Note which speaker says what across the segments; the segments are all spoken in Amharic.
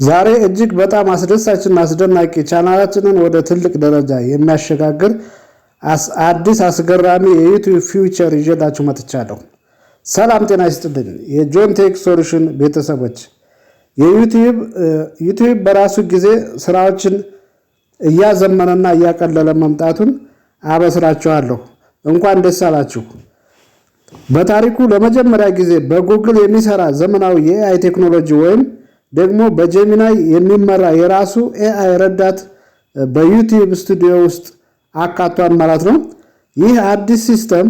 Speaker 1: ዛሬ እጅግ በጣም አስደሳችና አስደናቂ፣ ቻናላችንን ወደ ትልቅ ደረጃ የሚያሸጋግር አዲስ አስገራሚ የ YouTube feature ይዤላችሁ መጥቻለሁ። ሰላም ጤና ይስጥልኝ የጆን ቴክ ሶሉሽን ቤተሰቦች። YouTube በራሱ ጊዜ ስራዎችን እያዘመነና እያቀለለ መምጣቱን አበስራችኋለሁ። እንኳን ደስ አላችሁ። በታሪኩ ለመጀመሪያ ጊዜ በጉግል የሚሰራ ዘመናዊ የ AI ቴክኖሎጂ ወይም ደግሞ በ Gemini የሚመራ የራሱ AI ረዳት በ YouTube ስቱዲዮ ውስጥ አካቷል ማለት ነው። ይህ አዲስ system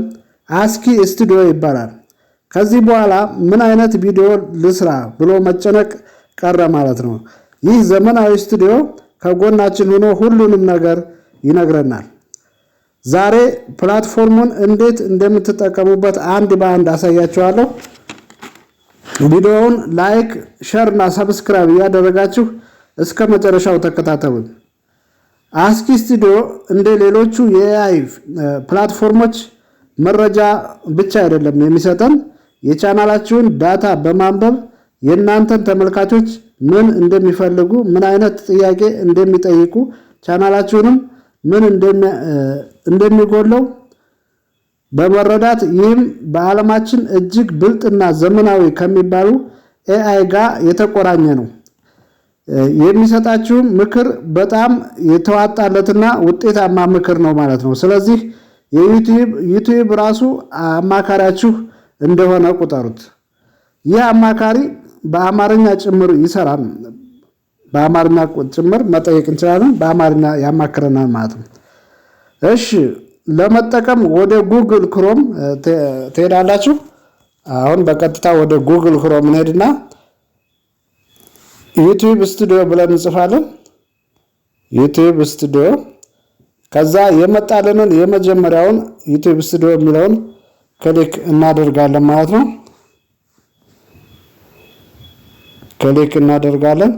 Speaker 1: Ask Studio ይባላል። ከዚህ በኋላ ምን አይነት ቪዲዮ ልስራ ብሎ መጨነቅ ቀረ ማለት ነው። ይህ ዘመናዊ ስቱዲዮ ከጎናችን ሆኖ ሁሉንም ነገር ይነግረናል። ዛሬ platform ኡን እንዴት እንደምትጠቀሙበት አንድ በአንድ አሳያችኋለሁ። ቪዲዮውን like፣ share እና subscribe እያደረጋችሁ እስከ መጨረሻው ተከታተሉኝ። Ask Studio እንደ ሌሎቹ የ AI platform ኦች መረጃ ብቻ አይደለም የሚሰጠን። የቻናላችሁን data በማንበብ የእናንተን ተመልካቾች ምን እንደሚፈልጉ፣ ምን አይነት ጥያቄ እንደሚጠይቁ፣ ቻናላችሁንም ምን እንደሚጎለው በመረዳት፣ ይህም በዓለማችን እጅግ ብልጥና ዘመናዊ ከሚባሉ AI ጋር የተቆራኘ ነው። የሚሰጣችሁም ምክር በጣም የተዋጣለትና ውጤታማ ምክር ነው ማለት ነው። ስለዚህ የ YouTube ራሱ አማካሪያችሁ እንደሆነ ቁጠሩት። ይህ አማካሪ በአማርኛ ጭምር ይሰራል። በአማርኛ ጭምር መጠየቅ እንችላለን። በአማርኛ ያማክረናል ማለት ነው። እሺ፣ ለመጠቀም ወደ Google Chrome ትሄዳላችሁ። አሁን በቀጥታ ወደ Google Chrome እንሄድና YouTube Studio ብለን እንጽፋለን። YouTube Studio፣ ከዛ የመጣልንን የመጀመሪያውን YouTube Studio የሚለውን click እናደርጋለን ማለት ነው። Click እናደርጋለን።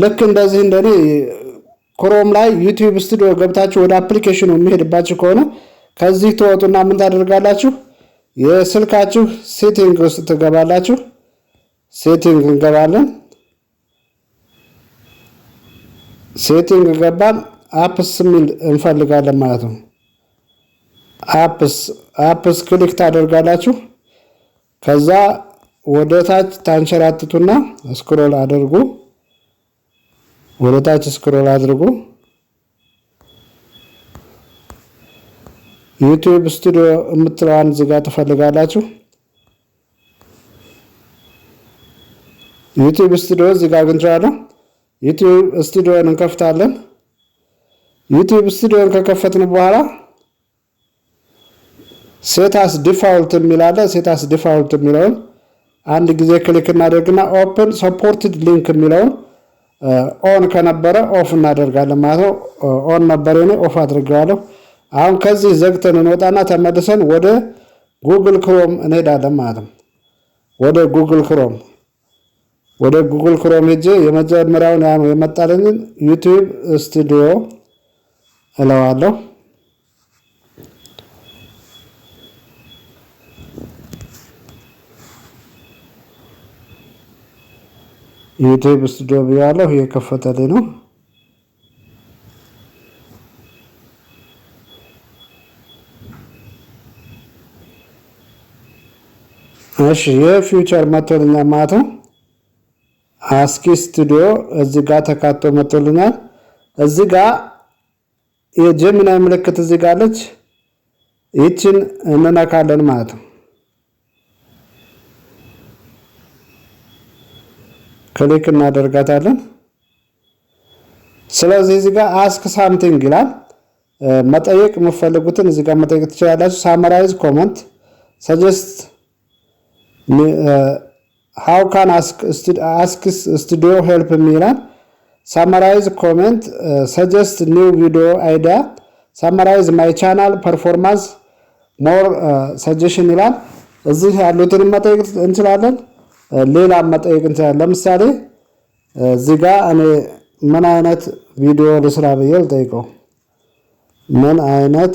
Speaker 1: ልክ እንደዚህ እንደኔ Chrome ላይ YouTube Studio ገብታችሁ ወደ application ኑ የሚሄድባችሁ ከሆነ ከዚህ ትወጡና ምን ታደርጋላችሁ? የስልካችሁ setting ውስጥ ትገባላችሁ። Setting እንገባለን። Setting ገባን። Apps የሚል እንፈልጋለን ማለት ነው። Apps click ታደርጋላችሁ። ከዛ ወደ ታች ታንሸራትቱና scroll አድርጉ። ወደ ታች scroll አድርጉ። YouTube Studio የምትለዋን እዚጋ ትፈልጋላችሁ። YouTube Studio እዚጋ አግኝቼዋለሁ። YouTube Studio ን እንከፍታለን። YouTube Studio ን ከከፈትን በኋላ set as default የሚል አለ። Set as default የሚለውን አንድ ጊዜ click እናደርግና open supported link የሚለውን on ከነበረ off እናደርጋለን ማለት ነው። On ነበር የኔ፣ off አድርገዋለሁ። አሁን ከዚህ ዘግተን እንወጣና ተመልሰን ወደ Google Chrome እንሄዳለን ማለት ነው። ወደ Google Chrome ሄጄ የመጀመሪያውን የመጣልኝን YouTube Studio እለዋለሁ። YouTube Studio ብያለሁ፣ እየከፈተልኝ ነው። እሺ፣ ይህ feature መጥቶልኛል ማለት ነው። Ask Studio እዚህ ጋር ተካቶ መጥቶልኛል። እዚህ ጋር የ Gemini ምልክት እዚህ ጋር አለች። ይችን እንነካለን ማለት ነው። Click እናደርጋታለን። ስለዚህ እዚህ ጋር ask something ይላል። መጠየቅ የምትፈልጉትን እዚህ ጋር መጠየቅ ትችላላችሁ። Summarize comment፣ suggest፣ how can Ask Studio help ይላል። Summarize comment፣ suggest new video idea፣ summarize my channel performance፣ more suggestion ይላል። እዚህ ያሉትን መጠየቅ እንችላለን። ሌላ መጠየቅ እንችላለን። ለምሳሌ እዚህ ጋ እኔ ምን አይነት ቪዲዮ ልስራ ብዬ ልጠይቀው። ምን አይነት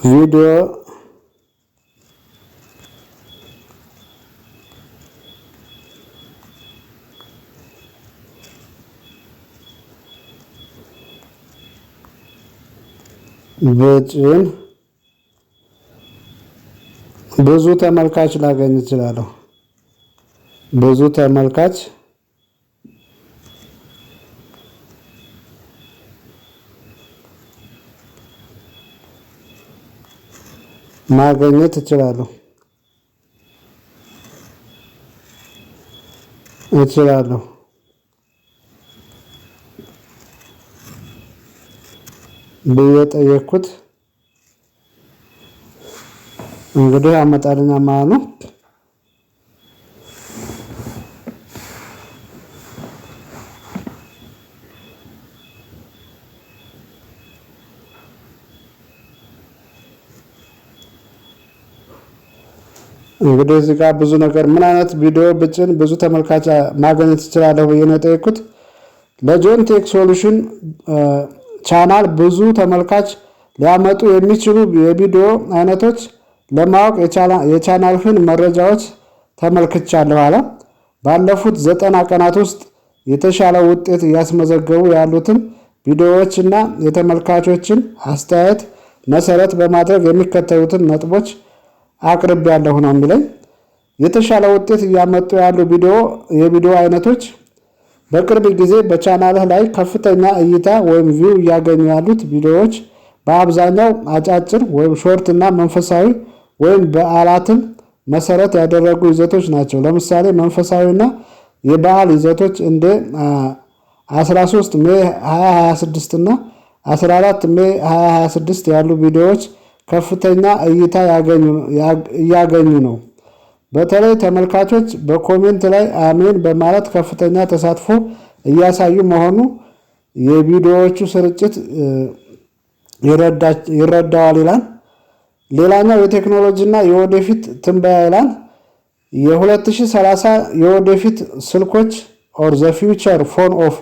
Speaker 1: ቪዲዮ ብጭን ብዙ ተመልካች ላገኝ እችላለሁ? ብዙ ተመልካች ማግኘት እችላለሁ ብዬ ጠየቅኩት። እንግዲህ ያመጣልኛል ማለት ነው። እንግዲህ እዚህ ጋር ብዙ ነገር ምን አይነት ቪዲዮ ብጭን ብዙ ተመልካች ማግኘት እችላለሁ ብዬ ነው የጠየቅኩት። ለጆን ቴክ ሶሉሽን ቻናል ብዙ ተመልካች ሊያመጡ የሚችሉ የቪዲዮ አይነቶች ለማወቅ የቻናልህን መረጃዎች ተመልክቻለሁ አለ። ባለፉት 90 ቀናት ውስጥ የተሻለ ውጤት እያስመዘገቡ ያሉትን ቪዲዮዎች እና የተመልካቾችን አስተያየት መሰረት በማድረግ የሚከተሉትን ነጥቦች አቅርቤያለሁ ነው የሚለኝ። የተሻለ ውጤት እያመጡ ያሉ የቪዲዮ አይነቶች፦ በቅርብ ጊዜ በቻናልህ ላይ ከፍተኛ እይታ ወይም view እያገኙ ያሉት ቪዲዮዎች በአብዛኛው አጫጭር ወይም short እና መንፈሳዊ ወይም በዓላትን መሰረት ያደረጉ ይዘቶች ናቸው። ለምሳሌ መንፈሳዊና የበዓል ይዘቶች እንደ 13 May 2026 እና 14 May 2026 ያሉ ቪዲዮዎች ከፍተኛ እይታ እያገኙ ነው። በተለይ ተመልካቾች በ comment ላይ አሜን በማለት ከፍተኛ ተሳትፎ እያሳዩ መሆኑ የቪዲዮዎቹ ስርጭት ይረዳዋል ይላል። ሌላኛው የቴክኖሎጂ እና የወደፊት ትንበያ ይላል። የ2030 የወደፊት ስልኮች or the future phone of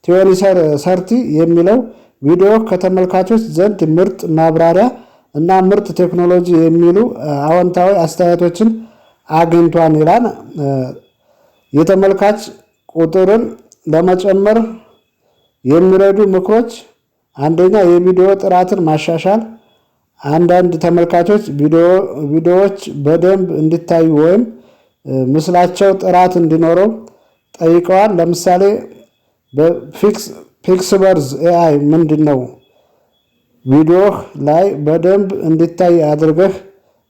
Speaker 1: 2030 የሚለው ቪዲዮ ከተመልካቾች ዘንድ ምርጥ ማብራሪያ እና ምርጥ ቴክኖሎጂ የሚሉ አዎንታዊ አስተያየቶችን አግኝቷል ይላል። የተመልካች ቁጥርን ለመጨመር የሚረዱ ምክሮች፦ አንደኛ፣ የቪዲዮ ጥራትን ማሻሻል። አንዳንድ ተመልካቾች ቪዲዮዎች በደንብ እንዲታዩ ወይም ምስላቸው ጥራት እንዲኖረው ጠይቀዋል። ለምሳሌ "PixVerse AI ምንድን ነው? ቪዲዮህ ላይ በደንብ እንዲታይ አድርገህ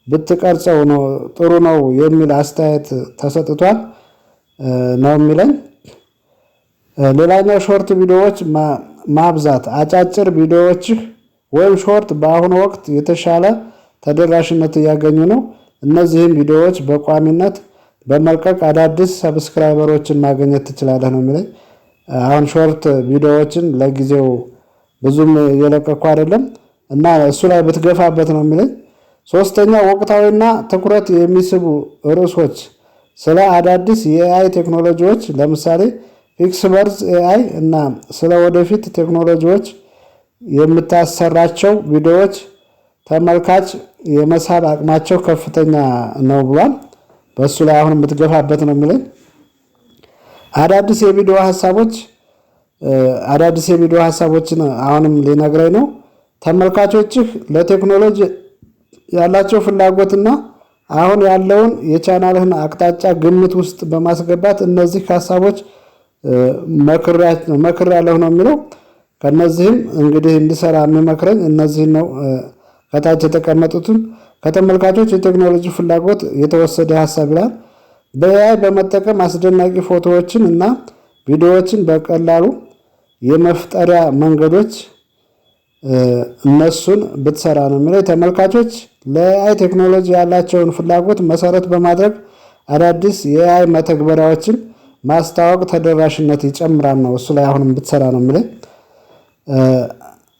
Speaker 1: ብትቀርጸው ነው ጥሩ ነው" የሚል አስተያየት ተሰጥቷል ነው የሚለኝ። ሌላኛው short ቪዲዮዎች ማብዛት። አጫጭር ቪዲዮዎችህ ወይም short በአሁኑ ወቅት የተሻለ ተደራሽነት እያገኙ ነው። እነዚህም ቪዲዮዎች በቋሚነት በመልቀቅ አዳዲስ subscriber ኦችን ማግኘት ትችላለህ ነው የሚለኝ። አሁን short ቪዲዮዎችን ለጊዜው ብዙም እየለቀኩ አይደለም እና እሱ ላይ ብትገፋበት ነው የሚለኝ። ሶስተኛ፣ ወቅታዊና ትኩረት የሚስቡ ርዕሶች። ስለ አዳዲስ የ AI ቴክኖሎጂዎች፣ ለምሳሌ PixVerse AI እና ስለ ወደፊት ቴክኖሎጂዎች የምታሰራቸው ቪዲዮዎች ተመልካች የመሳብ አቅማቸው ከፍተኛ ነው ብሏል። በእሱ ላይ አሁን የምትገፋበት ነው የሚለኝ። አዳዲስ የቪዲዮ ሀሳቦችን አሁንም ሊነግረኝ ነው። ተመልካቾችህ ለቴክኖሎጂ ያላቸው ፍላጎትና አሁን ያለውን የቻናልህን አቅጣጫ ግምት ውስጥ በማስገባት እነዚህ ሀሳቦች መክሬያለሁ ነው የሚለው። ከነዚህም እንግዲህ እንዲሰራ የሚመክረኝ እነዚህን ነው። ከታች የተቀመጡትን ከተመልካቾች የቴክኖሎጂ ፍላጎት የተወሰደ ሀሳብ ይላል። በ AI በመጠቀም አስደናቂ ፎቶዎችን እና ቪዲዮዎችን በቀላሉ የመፍጠሪያ መንገዶች እነሱን ብትሰራ ነው የሚለው። ተመልካቾች ለ AI ቴክኖሎጂ ያላቸውን ፍላጎት መሰረት በማድረግ አዳዲስ የ AI መተግበሪያዎችን ማስተዋወቅ ተደራሽነት ይጨምራል ነው። እሱ ላይ አሁንም ብትሰራ ነው የሚለኝ።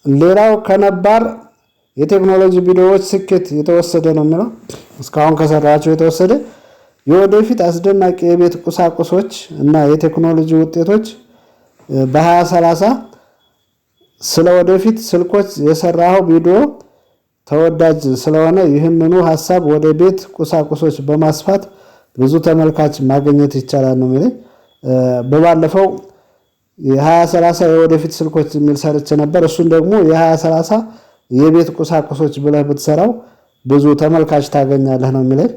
Speaker 1: ሌላው ከነባር የቴክኖሎጂ ቪዲዮዎች ስኬት የተወሰደ ነው የሚለው። እስካሁን ከሰራቸው የተወሰደ የወደፊት አስደናቂ የቤት ቁሳቁሶች እና የቴክኖሎጂ ውጤቶች በ2030 ስለ ወደፊት ስልኮች የሰራኸው ቪዲዮ ተወዳጅ ስለሆነ ይህንኑ ሀሳብ ወደ ቤት ቁሳቁሶች በማስፋት ብዙ ተመልካች ማግኘት ይቻላል ነው የሚለኝ። በባለፈው የ2030 የወደፊት ስልኮች የሚል ሰርቼ ነበር። እሱን ደግሞ የ2030 የቤት ቁሳቁሶች ብለህ ብትሰራው ብዙ ተመልካች ታገኛለህ ነው የሚለኝ።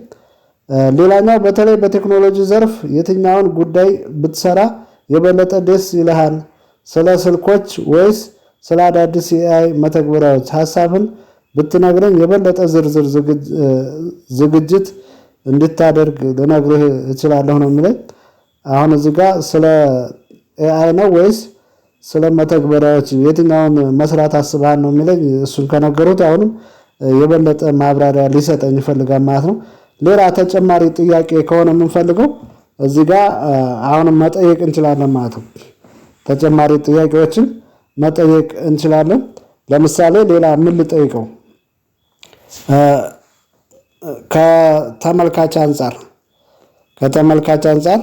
Speaker 1: ሌላኛው በተለይ በቴክኖሎጂ ዘርፍ የትኛውን ጉዳይ ብትሰራ የበለጠ ደስ ይልሃል? ስለ ስልኮች ወይስ ስለ አዳዲስ የ AI መተግበሪያዎች? ሀሳብን ብትነግረኝ የበለጠ ዝርዝር ዝግጅት እንድታደርግ ልነግርህ እችላለሁ ነው የሚለኝ። አሁን እዚህ ጋር ስለ AI ነው ወይስ ስለ መተግበሪያዎች የትኛውን መስራት አስበሃል ነው የሚለኝ። እሱን ከነገሩት አሁንም የበለጠ ማብራሪያ ሊሰጠኝ ይፈልጋል ማለት ነው። ሌላ ተጨማሪ ጥያቄ ከሆነ የምንፈልገው እዚህ ጋር አሁንም መጠየቅ እንችላለን ማለት ነው። ተጨማሪ ጥያቄዎችን መጠየቅ እንችላለን። ለምሳሌ ሌላ ምን ልጠይቀው? ከተመልካች አንጻር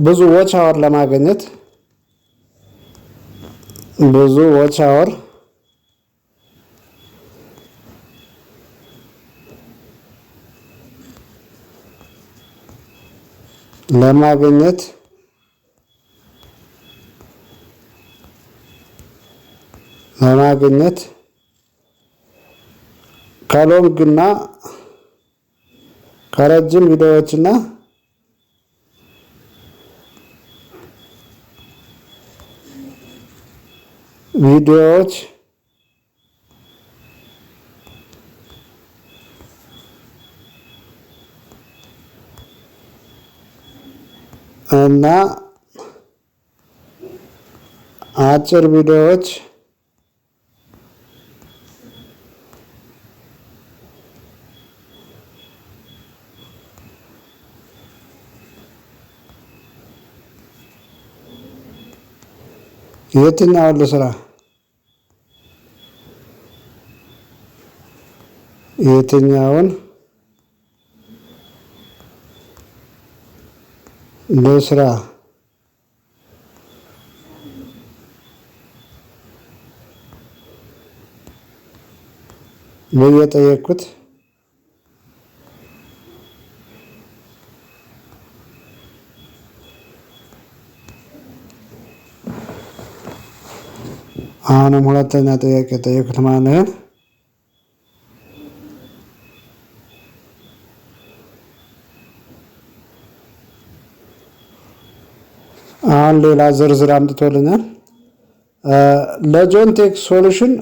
Speaker 1: ብዙ watch hour ለማግኘት ብዙ watch hour ለማግኘት ለማግኘት ከ long ና ከረጅም ቪዲዮዎችና ቪዲዮዎች እና አጭር ቪዲዮዎች የትኛውን ልስራ? የትኛውን ልስራ? ብዬ ጠየቅኩት። አሁንም ሁለተኛ ጥያቄ ጠየቅኩት ማለት ነው። አሁን ሌላ ዝርዝር አምጥቶልኛል። ለጆን Tech Solution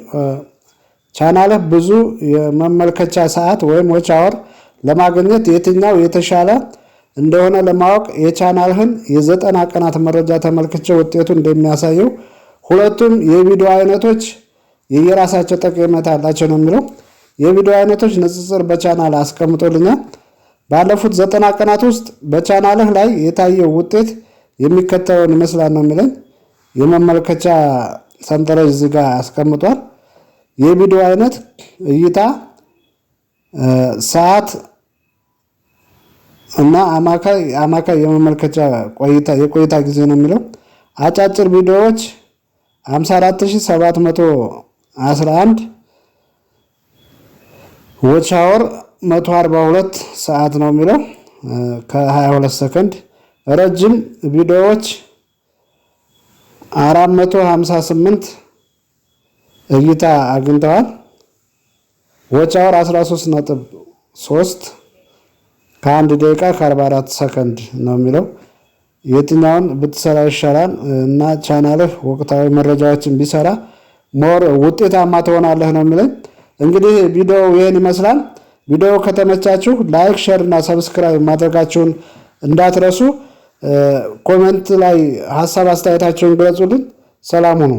Speaker 1: ቻናልህ ብዙ የመመልከቻ ሰዓት ወይም watch hour ለማግኘት የትኛው የተሻለ እንደሆነ ለማወቅ የቻናልህን የ90 ቀናት መረጃ ተመልክቼ ውጤቱ እንደሚያሳየው ሁለቱም የቪዲዮ አይነቶች የየራሳቸው ጠቀሜታ አላቸው ነው የሚለው። የቪዲዮ አይነቶች ንጽጽር በቻናል አስቀምጦልኛል። ባለፉት 90 ቀናት ውስጥ በቻናልህ ላይ የታየው ውጤት የሚከተለውን ይመስላል ነው የሚለኝ። የመመልከቻ ሰንጠረዥ እዚህ ጋር አስቀምጧል። የቪዲዮ አይነት፣ እይታ፣ ሰዓት እና አማካይ የመመልከቻ ቆይታ የቆይታ ጊዜ ነው የሚለው። አጫጭር ቪዲዮዎች 54711፣ watch hour 142 ሰዓት ነው የሚለው ከ22 ሰከንድ። ረጅም ቪዲዮዎች 458 እይታ አግኝተዋል። Watch hour 13.3 ከ1 ደቂቃ ከ44 ሰከንድ ነው የሚለው። የትኛውን ብትሰራ ይሻላል እና ቻናልህ ወቅታዊ መረጃዎችን ቢሰራ more ውጤታማ ትሆናለህ ነው የሚለኝ። እንግዲህ ቪዲዮው ይህን ይመስላል። ቪዲዮው ከተመቻችሁ like፣ share እና subscribe ማድረጋችሁን እንዳትረሱ። Comment ላይ ሀሳብ አስተያየታችሁን ግለጹልኝ። ሰላም ሁኑ።